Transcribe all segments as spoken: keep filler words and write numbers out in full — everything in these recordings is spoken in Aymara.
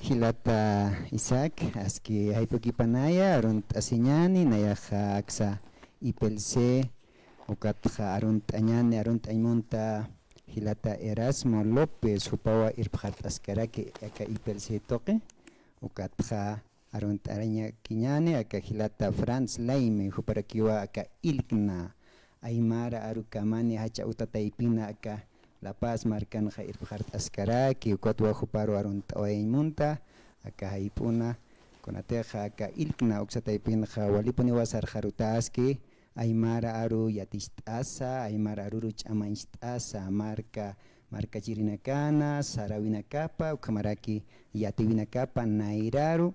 jilata Isaac, aski jayp'ukipanaya arunt'asiñäni, nayaxa aksa I P L C, ukatxa arunt'añäni, arunt'añ munta jilata Erasmo López, jupawa irpxart'askaraki aka I P L C tuqi, ukatxa arunt'arañakiñäni aka jilata Franz Laime, juparakiwa aka ILCNA, aymara aru kamani jach'a uta taypina aka La Paz markanxa irpxart'askaraki, ukatwa juparu arunt'awayañ munta aka jayp'una, kunatixa aka ILCNA uksa taypinxa walipuniwa sarxarutaski aymara aru yaticht'asa, aymara aruru ch'amañcht'asa, marka, markachirinakana, saräwinakapa, ukhamaraki yatiwinakapa nayraru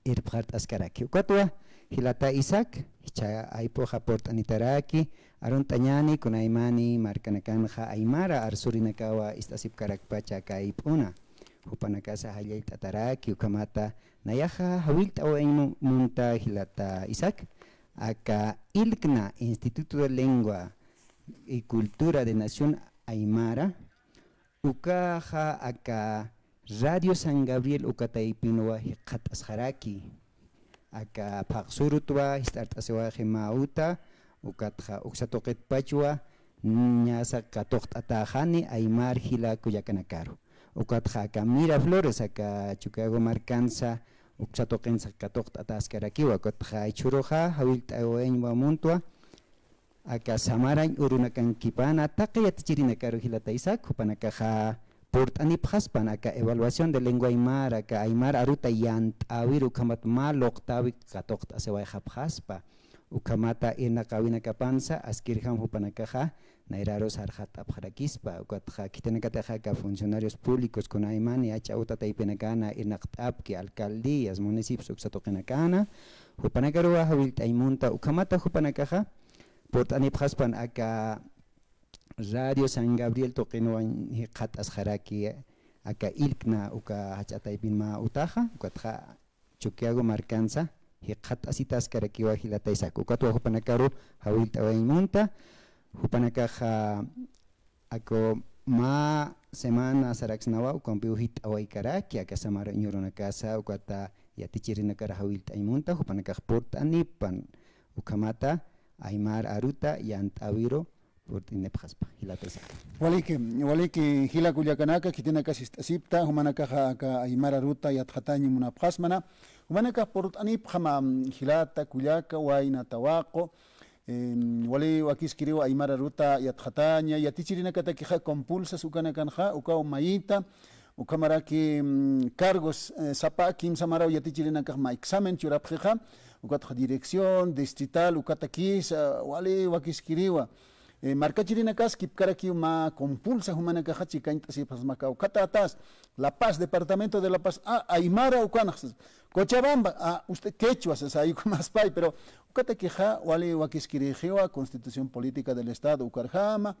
irpxart'askaraki. Ukatwa jilata Isaac, jichha jayp'uxa purt'anitaraki, arunt'añäni kunaymani markanakanxa aymara arsurinakawa ist'asipkarakpacha aka jayp'una. Jupanakasa jallallt'ataraki, ukhamata nayaxa jawillt'awayañ mu-, munta jilata Isaac, aka ILCNA, Instituto de Lengua y Cultura de Nación Aymara, ukaxa aka Radio San Gabriel uka taypinwa jikxatasxaraki. Aka phaxsurutwa jist'art'asiwaxi mä uta, ukatxa uksa tuqitpachwa ñasa katuqt'atäxani aymar jila kullakanakaru. Ukatxa aka Miraflores, aka Chuquiago markansa, uksa tuqinsa katuqt'atäskarakiwa, ukatxa jichhüruxa jawillt'awayañwa muntwa, aka samarañ urunakankipana taqi yatichirinakaru jilata Isaac, jupanakaxa purt'anipxaspan aka evaluación de lengua aymara, aka aymar aruta yant'äwiru ukhamat mä luqtäwi katuqt'asiwayxapxaspa. Ukhamata irnaqäwinakapansa askirjam jupanakaxa nayraru sarxat'apxarakispa, ukatxa khitinakatixa aka funcionarios públicos kunaymani jach'a uta taypinakana irnaqt'apki, alcaldías, municipios uksa tuqinakana, jupanakaruwa jawillt'añ munta, ukhamata jupanakaxa purt'anipxaspan aka Radio San Gabriel tuqinwa jikxatasxaraki aka ILCNA uka jach'a taypin mä utaxa, ukatxa Chuquiago markansa jikxatasitaskarakiwa jilata Isaac. Ukatwa jupanakaru jawillt'awayañ munta, jupanakaxa aku mä semana saraksnawa ukampiw jit'awaykaraki aka samarañ urunakasa, ukata yatichirinakar jawillt'añ munta, jupanakax purt'anipan, ukhamata aymar aruta yant'äwiru purt'anipxaspa, jilata Isaac. Waliki, waliki, jila kullakanaka, khitinakas ist'asipta, jumanakaxa aka aymar aruta yatxatañ munapxasmana, jumanakax purt'anipxama, jilata kullaka, wayna tawaqu, em, wali wakiskiriw aymar aruta yatxataña, yatichirinakatakixa compulsas ukanakanxa, ukaw mayita, ukhamaraki, em, cargos, eh, sapa kimsa maraw yatichirinakax mä examen churapxixa, ukatxa dirección distrital, ukatakisa, wali wakiskiriwa. Eh, markachirinakas kipkarakiw mä compulsa jumanakaxa chikañt'asipxasmaka, ukatätas, La Paz, departamento de La Paz, ah, aymara ukanxa, Cochabamba, ah, usted quechua, sasa, ay ukhamäspay, pero ukatakixa wali wakiskirixiwa, Constitución Política del Estado ukarjama,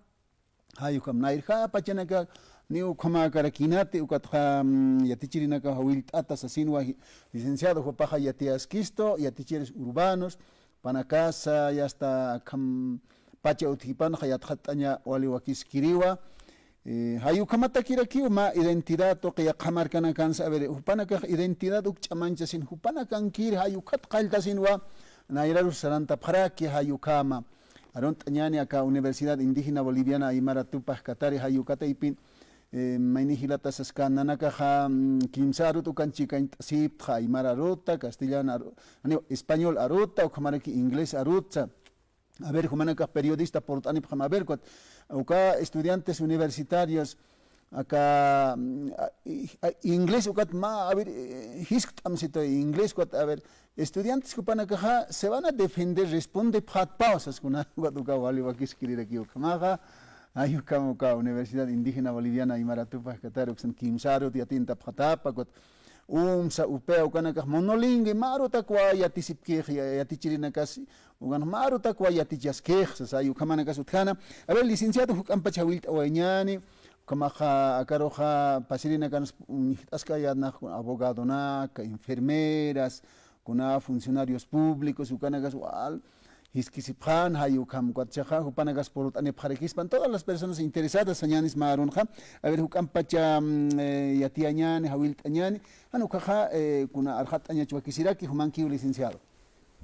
jay ukham nayrjapachanaka, ni ukhamäkarakinati, ukatxa, mm, yatichirinaka jawillt'ata sasinwa, licenciado, jupaxa yatiyaskistu, yatichiris urbanos, panakasa, y hasta akham pacha utjipanxa yatxatt'aña wali wakiskiriwa. Eh, jay ukhamatakirakiw mä identidad tuqi yaqha markanakansa, a ver, jupanakax identidad uk ch'amañchasin, jupanakankir jay ukhat qalltasinwa, nayrarus sarantapxaraki jay ukhama. Arunt'añäni aka Universidad Indígena Boliviana Aymara Tupac Katari jay uka taypin, eh, mayni jilata saskän nanakaxa, mm, kimsa arut ukan chikañt'asiptxa, aymar aruta, castellan aru-, ani, español aruta, ukhamaraki inglés arutsa. A ver, jumanakax periodista purt'anipxam, a ver, ukat, uka estudiantes universitarios, aka, mm, a, i-, a, inglés ukat mä, a ver, eh, jiskt'amsitu inglés ukat, a ver, estudiantes jupanakaxa se van a defender, respondepxatpaw, sas kuna, ukat uka wali wakiskirirakiw ukhamaxa, ay ukham uka Universidad Indígena Boliviana Aymara Tupac Katari uksan kimsa arut yatintapxatapa, ukat, umsa, upea, ukanakax monolingüe, mä arutakwa yatisipkix, ya-, yatichirinakas, ukan mä arutakwa yatichaskix, sasa, ay ukhamanakas utjana. A ver, licenciado, juk'ampach jawillt'awayañäni, ukhamaxa, akaruxa, pasirinakan, uñjt'askayätnax, abogadonaka, enfermeras, kuna funcionarios públicos, ukanakas, wal, jiskisipxän, jay ukham ukat chiqa, jupanakas purt'anipxarakispan, todas las personas interesadas sañänis mä arunxa, a ver, juk'ampacha, mm, eh, yatiyañäni, jawillt'añäni, jan ukaxa, eh, kuna arxatt'añach wakisiraki, jumankiw, licenciado.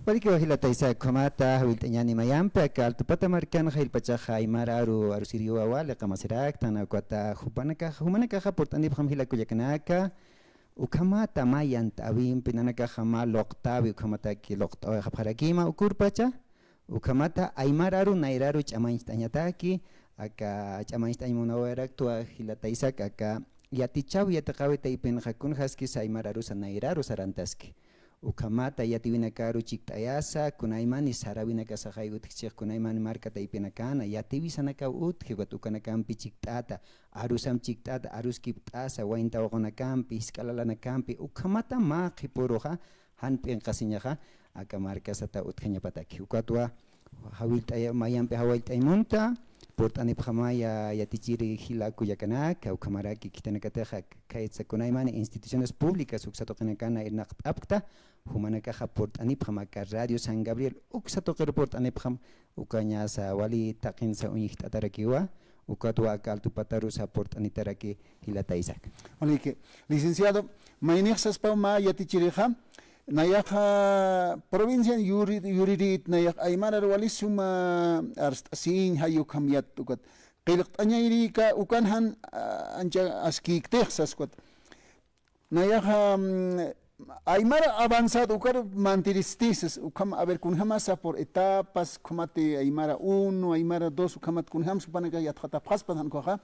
Walikiwa jilata Isaac, ukhamata jawillt'añäni mayampi, aka Altupata markanxa jilpachaxa aymar aru, arusiriwa wali qamasiraktan, ukata jupanakaxa, jumanakaxa purt'anipxam jila kullakanaka, ukhamata mä yant'äwimpi nanakaxa mä luqtäwi, ukhamataki luqt'awayxapxarakima ukurpacha, ukhamata aymar aru nayraru ch'amañcht'añataki, aka ch'amañcht'añ munawayaraktwa jilata Isaac, aka yatichäwi yatiqäwi taypinxa kunjaskis aymar arusa nayraru sarantaski. Ukhamata yatiwinakaru chikt'ayasa, kunaymani saräwinakasaxay utjchix, kunaymani marka taypinakana, yatiwisanakaw utji, ukat ukanakampi chikt'ata, arusam chikt'ata, aruskipt'asa, wayn tawaqünakampi, jisk'a lalanakampi, ukhamata mä qhipuruxa, jan p'inqasiñaxa, aka markasata utjañapataki. Ukatwa, jawillt'aya-, mayampi jawillt'añ munta, purt'anipxamaya yatichiri jila kullakanaka, ukhamaraki khitinakatixa, khaysa kunaymani instituciones públicas, uksa tuqinakana irnaqt'apkta, jumanakaxa purt'anipxam aka Radio San Gabriel, uksa tuqiru purt'anipxam, ukañasa wali taqinsa uñjt'atarakiwa, ukatwa aka Altupatarusa purt'anitaraki jilata Isaac. Waliki, licenciado, maynix saspaw mä yatichirixa, nayaxa provincian yuri-, yuririt nayax aymarar wali suma arst'asiñ, jay ukham yat ukat. Qillqt'añayrïka ukan jan, a, ancha askïktix sas ukat. Nayaxa, mm, aymara avanzado ukar mantiristi sas, ukham, a ver, kunjamasa por etapas, ukhamati aymara uno, aymara dos, ukhamat kunjamsa jupanakax yatxatapxaspa jan ukaxa.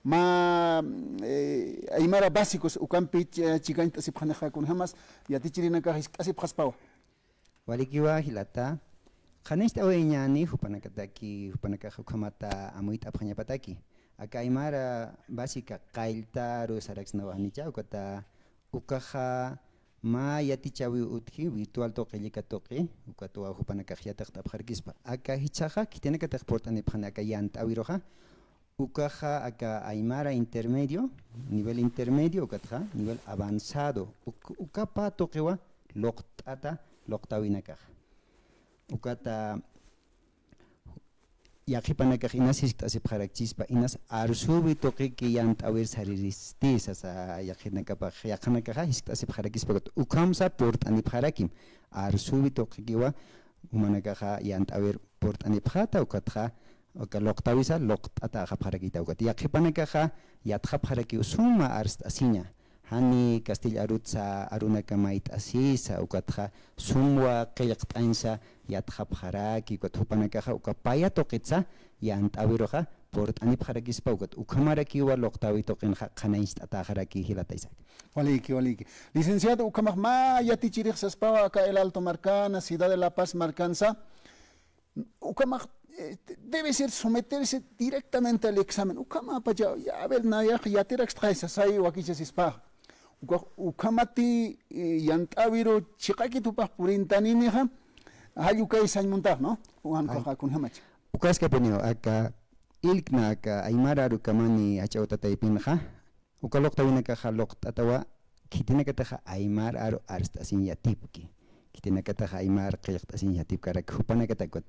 Mä, eh, aymara básicos, ukampi ch-, chikañt'asipxanixa kunjamas, yatichirinakax jiskt'asipxaspawa. Walikiwa jilata, qhanañcht'awayañäni jupanakataki, jupanakax ukhamata amuyt'apxañapataki. Aka aymara básica qalltaru saraksnawa janicha, ukata ukaxa mä yatichäwiw utji, virtual tuqi, llika tuqi, ukatwa jupanakax yatiqt'apxarakispa. Aka jichhaxa, khitinakatix purt'anipxani aka yant'äwiruxa, ukaxa aka aymara intermedio, nivel intermedio, ukatxa nivel avanzado, uk-, uka pä tuqiwa luqt'ata, luqtäwinakaxa. Ukata yaqhipanakax inas jiskt'asipxarakchispa, inas arsüwi tuqiki yant'äwir sariristi sasa yaqhinakapax, yaqhanakaxa jiskt'asipxarakispa, ukat ukhamsa purt'anipxarakim, arsüwi tuqikiwa jumanakaxa yant'äwir purt'anipxata, ukatxa, uka luqtäwisa, luqt'ata axapxarakita, ukat yaqhipanakaxa yatxapxarakiw suma arst'asiña, jani castilla arutsa, arunaka mayt'asisa, ukatxa sumwa qillqt'añsa yatxapxaraki, ukat jupanakaxa uka paya tuqitsa yant'äwiruxa purt'anipxarakispa, ukat ukhamarakiwa luqtäwi tuqinxa qhanañcht'atäxaraki jilata Isaac. Waliki, waliki. Licenciado, ukhamax mä yatichirix saspawa aka El Alto markana, Ciudad de La Paz markansa, ukhamax, eh, debe ser someterse directamente al examen. Ukhamapacha, ya, a ver, nayax yatirakstxay sasay wakichasispax. Uka, ukhamati, eh, yant'äwiru chiqakit jupax purintaninixa, jall ukay sañ muntax, ¿no? Jan ukaxa kunjamach. Ukaskapiniw, aka ILCNA, aka aymar aru kamani jach'a uta taypinxa, uka luqtäwinakaxa luqt'atawa, khitinakataxa aymar aru arst'asiñ yatipki. Khitinakataxa aymar qillqt'asiñ yatipkarak, jupanakatakut.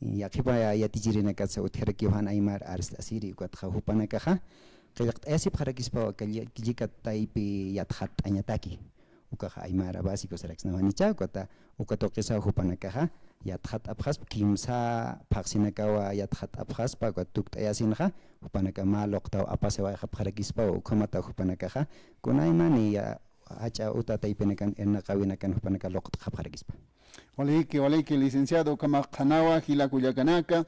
Yaqhipa yatichirinakatsa utjarakiw jan aymar arst'asiri, ukatxa jupanakaxa qillqt'ayasipxarakispaw aka lli-, llika taypi yatxatt'añataki. Ukaxa aymara básico saraksnawa janicha, ukata, uka tuqisa jupanakaxa yatxat'apxaspa, kimsa phaxsinakawa yatxat'apxaspa, uka tukt'ayasinxa, jupanaka mä luqtaw apasiwayxapxarakispaw, ukhamata jupanakaxa, kunaymani ya, jach'a uta taypinakan, irnaqäwinakan jupanaka luqt'xapxarakispa. Waliki, waliki, licenciado, ukhamax qhanawa, jila kullakanaka,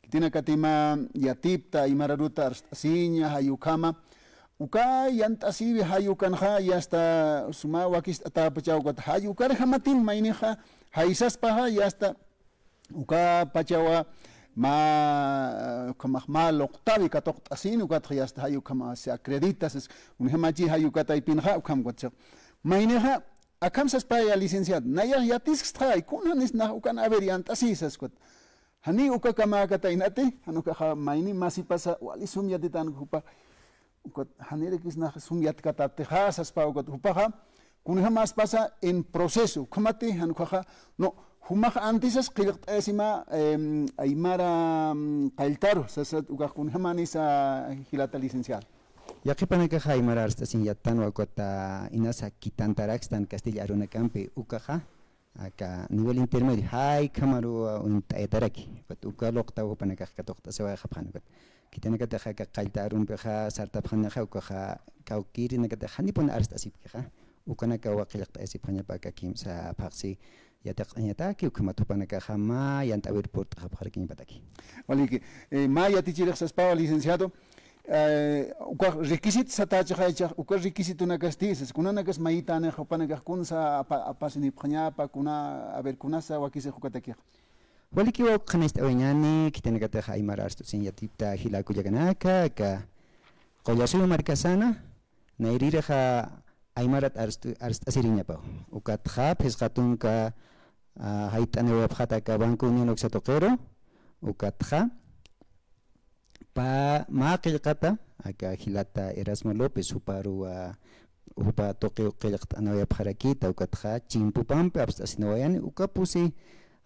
khitinakati mä yatipta, aymar aruta arst'asiña, jay ukhama, uka yant'asiwi jay ukanxa, ya está, suma wakicht'atäpacha ukat, jay ukarjamatim maynixa, jaysaspaxa, ya está, ukapachawa, mä, ukhamax mä luqtäwi katuqt'asin, ukatxa, ya está, jay ukhama se acredita, sas, kunjamachi jay uka taypinxa, ukham ukat chiq. Maynixa, akham saspaya licenciado, nayax yatiskstxay, kunjanis nax ukan a ver yant'asi sas ukat. Jani uka kamäkataynati, jan ukaxa mayni masipasa wali sum yatitan jupa, ukat janirakis nax sum yatkatäptixa saspa ukat jupaxa, kunjamaspasa en proceso, ukhamati jan ukaxa, no, Jumax antisas qillqt'ayasima, em, aymara, mm, qalltaru, sasat ukax kunjamanisa jilata licenciado. Yaqhipanakaxa aymara arst'asin yattanwa, ukata inasa kitantarakstan castilla arunakampi ukaxa, aka nivel intermedio, jaykamaruwa uñt'ayataraki, ukat uka luqtaw jupanakax katuqt'asiwayxapxan, ukat khitinakatix aka qallta arumpixa sartapxanixa, ukaxa kawkïrinakatix janipun arst'asipkixa, ukanakawa qillqt'ayasipxañapa aka kimsa phaxsi yatiqt'añataki, ukhamat jupanakaxa mä yant'äwir purt'xapxarakiñapataki. Waliki, eh, mä yatichirix saspawa, licenciado, eh, uka requisito satächixay, uka requisitonakasti, sas kunanakas mayitänix jupanakax kunsa apa-, apasinipxañapa, kuna, a ver, kunasa wakisix ukatakix. Walikiwa uk qhanañcht'awayañäni, khitinakatix aymar arst'asin yatipta jila kullakanaka, aka Qullasuyu markasana, nayrïrixa aymarat arst-, arst'asiriñapaw. Ukatxa phisqa tunka, ah, jayt'anawayapxata aka Banco Unión uksa tuqiru, ukatxa pä mä qillqata, aka jilata Erasmo López, juparuwa, jupa tuqiw qillqt'anawayapxarakïta, ukatxa chimpupampi apst'asinawayani, uka pusi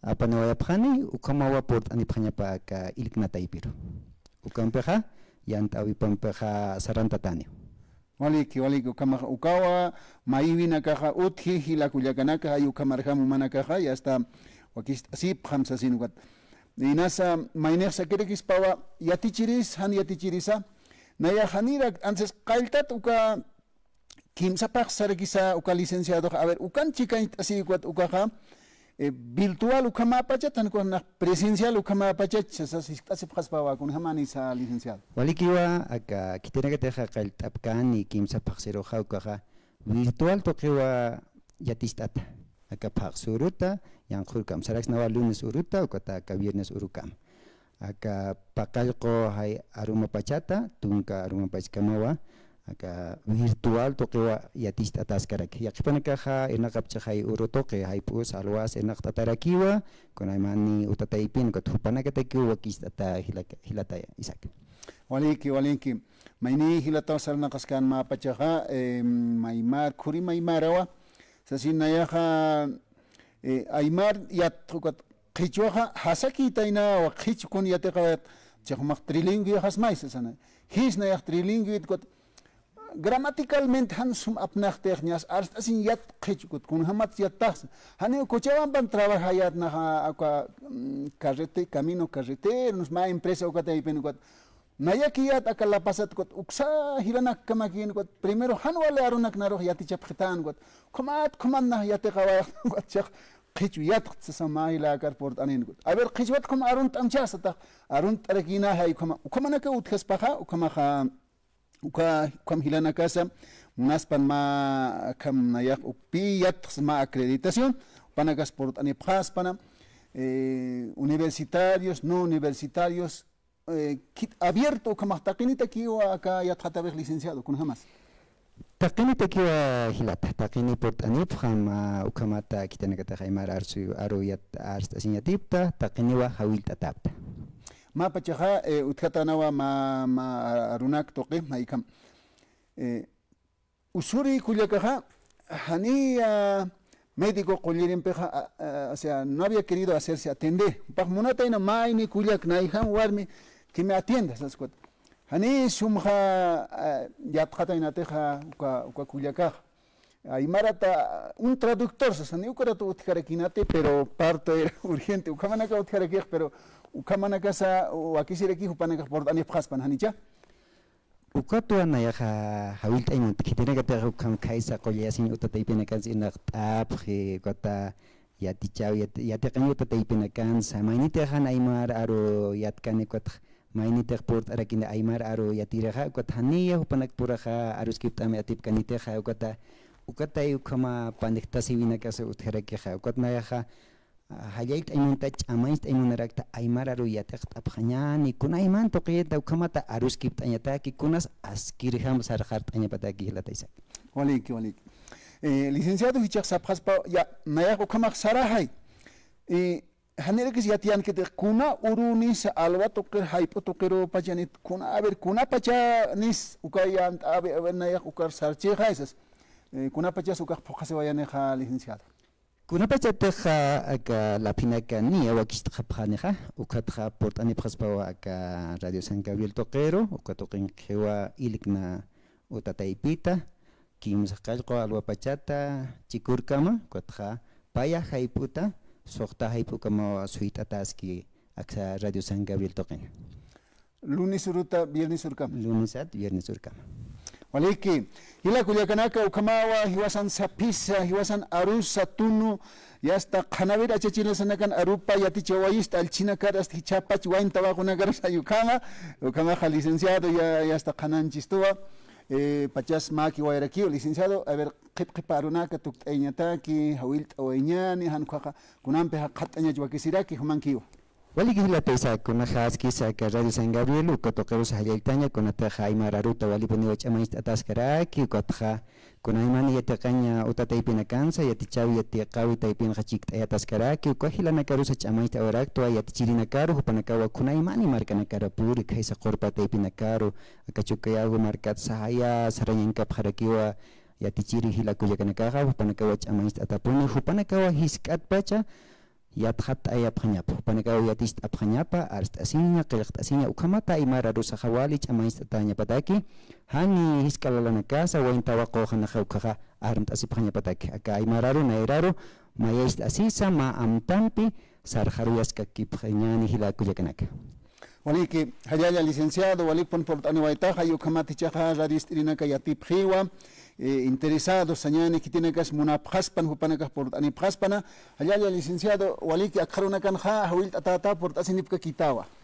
apanawayapxani, ukhamawa purt'anipxañapa aka ILCNA taypiru. Ukampixa, yant'äwipampixa sarantatäniw. Waliki, waliki, ukhamaxa, ukawa, mayiwinakaxa, utji, jila kullakanaka, jay ukhamarjam jumanakaxa, ya está, wakist'asipxam sasin ukat. Inasa, maynix sakirakispawa, yatichiris, jan yatichirisa, nayax janirak, antes qalltat uka, kimsa phaxsarakisa uka licenciadoxa, a ver, ukan chikañcht'asiy ukat ukaxa, eh, virtual ukhamäpachat, jan ukax nax presencial ukhamäpachach, sas jiskt'asipxaspawa, kunjamanisa licenciado. Walikiwa, aka khitinakatixa qallt'apkani kimsa phaxsiruxa ukaxa, virtual tuqiwa yaticht'ata. Aka phaxsi uruta, yanqhurkam, saraksnawa lunes uruta, ukata aka viernes urukam. Aka paqallqu jay arumapachata, tunka arumapachkamawa, aka virtual tuqiwa yaticht'ataskaraki. Yaqhipanakaxa irnaqapchixay uru tuqi, jayp'us, alwas irnaqt'atarakiwa, kunaymani uta taypin, ukat jupanakatakiw wakicht'ata jilaka-, jilata Isaac. Waliki, waliki. Mayni jilataw sarnaqaskan mä pachaxa, eh, maymar, khuri maymarawa. Sasin nayaxa, eh, aymar yat, ukat qhichwaxa jasakïtaynawa, qhich kun yatiqawayat, chixmax trilingüe jasmay sasana. Jis nayax trilingüe, ukat gramaticalmente jan sum apnaxtix, ñas arst'asin yat qhich, ukat kunjamat yattax. Janiw kuchawampan trabajayat naxa, uka, mm, carrete-, camino carretero, nus mä empresa uka taypin, ukat Nayakiyät aka La Pazat, ukat uksa jilanakkamakïn, ukat primero jan wali arunak narux yatichapxitän, ukat ukhamat, ukhamat nax yatiqawayax, ukat chix qhichu yatxt sasa mä jilakar purt'anin, ukat. A ver, qhichwat ukham arunt'amchä satax, arunt'arakïnä jay ukhama, ukhamanaka utjaspaxa, ukhamaxa, uka, ukham jilanakasa, munaspan mä, akham nayax ukpï yatxt mä acreditación, jupanakas purt'anipxäspana, eh, universitarios, no universitarios, eh, kit abierto, ukhamax taqinitakiwa aka yatxatapix licenciado, kunjamas. Taqinitakiwa jilata, taqini purt'anipxam, ah, ukhamata khitinakatix aymar arsu, aru yat, arst'asiñ yatipta, taqiniwa jawillt'atäpta. Mä pachaxa, eh, utjatänawa mä, mä arunak tuqi, mä ikham. Eh, Usuri kullakaxa, janiya médico qullirimpixa, a, a, o sea, no había querido hacerse atender. Jupax munatayna mayni kullak nayjam warmi que me atienda, sas ukat. Jani sumxa, a, yatxataynatixa uka, uka kullakaxa. Aymarata un traductor, sas, jani ukaratu utjarakïnati, pero parto era urgente. Ukhamanaka utjarakix, pero ukhamanakasa wakisiraki jupanakax purt'anipxaspan, janicha. Ukatwa nayaxa jawillt'añ munta, khitinakatix ukham khaysa qullasiñ uta taypinakansa irnaqt'apxi, ukata yatichaw, yat-, yatiqañ uta taypinakansa, maynitix jan aymar aru yatkani, ukatxa maynitix purt'arakini aymar aru yatirixa, ukat janiya jupanakpuraxa aruskipt'am yatipkanitixa, ukata, ukatay ukhama panijtasiwinakasa utjarakixa, ukat nayaxa Jallallt'añ munta, ch'amañcht'añ munarakta aymar aru yatiqt'apxañäni, kunayman tuqita ukhamata aruskipt'añataki, kunas askirjam sarxart'añapataki jilata Isaac. Waliki, waliki. Eh, licenciado, jichhax sapxaspa, ya, nayax ukhamax saraxay. Eh, janirakis yatiyankitix kuna urunisa alwa tuqir, jayp'u tuqirupachanit, kuna, a ver, kuna pachanis uka yant'a, a ver, a ver, nayax ukar sarchixay sas. Eh, kuna pachas ukax phuqhasiwayanixa, licenciado. Kunapachatixa aka laphinaka niya wakist'xapxanixa, ukatxa purt'anipxaspawa aka Radio San Gabriel tuqiru, uka tuqinqiwa ilikna uta taypita, kimsa qallqu alwapachata chikurkama, ukatxa paya jayp'uta, suxta jayp'ukamawa suyt'ataski aksa Radio San Gabriel tuqin. Lunes uruta viernes urkama. Lunes at viernes urkama. Waliki, jila kullakanaka, ukhamawa jiwasan saphisa, jiwasan arusa, tunu, yasta qhanawir achachilasanakan arupa yatichawayista, allchhinakar, asta jichhapach wayn tawaqunakar sayukhama, ukhamaxa licenciado ya, yasta qhananchistuwa, eh, pachas maki wayrakiw, licenciado, a ver, qhip qhipa arunaka tukt'ayañataki, jawillt'awayñani, jan ukhaxa, kunampi jaqhatt'añach wakisiraki, jumankiwa. Waliki jilata Isaac, kunaxa askisa aka Radio San Gabriel, uka tuqirusa jallalltaña, kunataxa aymar aruta walipuniwa ch'amañcht'ataskaraki, ukatxa kunaymani yatiqaña uta taypinakansa, yatichawi yatiqawi taypinxa chikt'ayataskaraki, uka jilanakarusa ch'amañcht'awaraktwa yatichirinakaru, jupanakawa kunaymani markanakara puri, khaysa qurpa taypinakaru, aka Chukiyawu markat sajaya sarañankapxarakiwa yatichiri jila kullakanakaxa, jupanakawa ch'amañcht'atapuni, jupanakawa jisk'atpacha, yatxatt'ayapxañapa, jupanakaw yaticht'apxañapa, arst'asiña, qillqt'asiña, ukhamata aymar arusaxa wali ch'amañcht'atäñapataki, jani jisk'a lalanakasa, wayn tawaqu janaxa ukhaxa armt'asipxañapataki, aka aymar aru, nayra aru, mayacht'asisa, mä amtampi, sarxaruyaskakipxañäni jila kullakanaka. Waliki, jallalla licenciado, walipun purt'aniwaytaxa, ukhamat jichhaxa radio ist'irinaka yatipxiwa, eh, interesado sañäni, khitinakas munapxaspan, jupanakax purt'anipxaspana, jallalla licenciado, waliki akxarunakanxa, jawillt'atäta, purt'asinipkakitawa.